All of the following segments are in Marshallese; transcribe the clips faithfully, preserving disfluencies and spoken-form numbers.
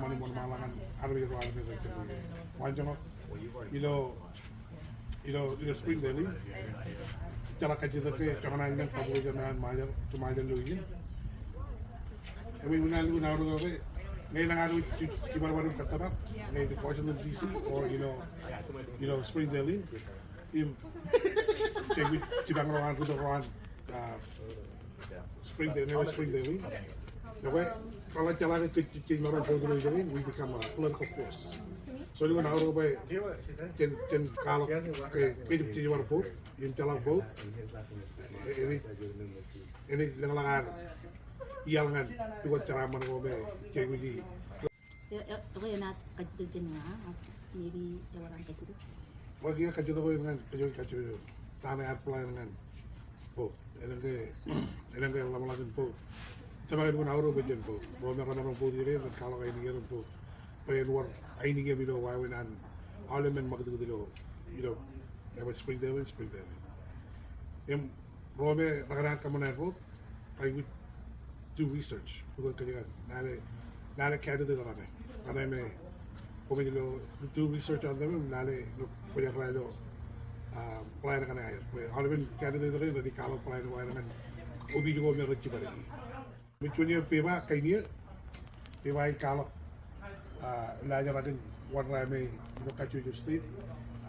ṃani wōnṃaanḷọk ñan armej ro armej rej jab ilo, ilo, ilo Springdale in. Jeḷā kajjitōk ke joñan an lōñ population eo an Ṃajeḷ, to Ṃajeḷ ilo ijin. Im ij lukkuun aorōk ke ñe elōñ ad wōj jibarbar im kōttōpar ñe ej Washington D C or ilo, ilo Springdale in. Im jej wōj jipañ ro an, ri-tōl ro an, ah, Springdale, ñe Springdale in. Ekwe, reḷak jeḷā ke kōj jej maroñ vote ilo ijin, we become a political force. So, elukkuun aorōk bwe jen, jen kwaḷọk ke kōj jej bar vote, im jeḷā vote, e, enaaj, enaaj lōñḷọk ad iaḷ ñan pukot jeraaṃṃan ko me jej wōj. E, e, ekwe enaaj kajjitōk jān ña, ak maybe ewōr an kajjitōk? Ekwe kiiō kajjitōk ko ñan kajjitōk, kajjitōk ta ṇe ad plan ñan vote. Elōñ ke, elōñ ke ḷōmṇak in vote. Jemaroñ lukkuun aorōk bwe jen vote. Ro me remaroñ vote rej kwaḷọk ainikien im vote. Bwe en wōr ainikien ilo wāween an aolep men ṃakūtkūt ilo, ilo, ilo Springdale, Springdale. Im ro me rekōṇaan kōṃṃan aer vote, I would do research. Because kōj kar lale, lale candidate raṇe. Raṇe me koṃij lo do research on them, lale kwōj errā ilo, ah, plan kaṇe aer. Bwe aolepen candidate ro rej kwaḷọk plan ko aer ñan opiij ko me rej jibadiki. Im juon iiō pepa kain iiō, pepa ej kwaḷọk, ah, lale rakin wōnṃaanḷọk me ilo kajjojo state,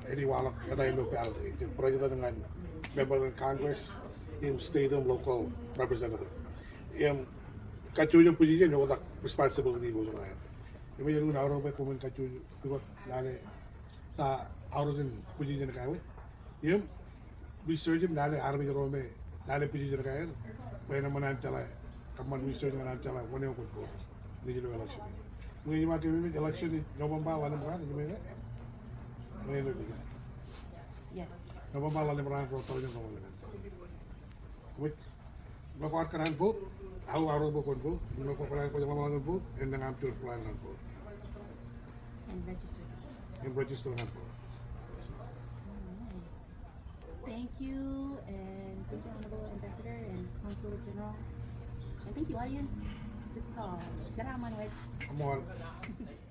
enaaj waḷọk eta ilo ballot, ej president ñan member of Congress, im state im local representative. Im kajjojo position ekwe ta responsibility ko juon aer. Im ij lukkuun aorōk bwe koṃwin kajjojo, because lale ta aorōkin position ko aer. Im research im lale armej ro me lale position ko aer, bwe en eṃṃan an jeḷā, kōṃṃan research ñan an jeḷā wōn eo kwōj vote ilo election. Im ij ba ke ṃōj election ej November ḷalem raan, ej ṃōj? Yes. November ḷalem raan, ro tọujin ro ḷalem raan. Ṃōj, ṃōj kwaar kōṇaan vote, aō aorōk bwe kwōn vote, ṃōj kwaar kōṇaan, kwōj ḷōmṇak in vote, en lōñ aṃ juon plan ñan vote. And register. And register ñan vote. Thank you, and thank you, Honorable Ambassador and Consul General. And thank you, audience. This is all. Jeraaṃṃan wōt. Come on.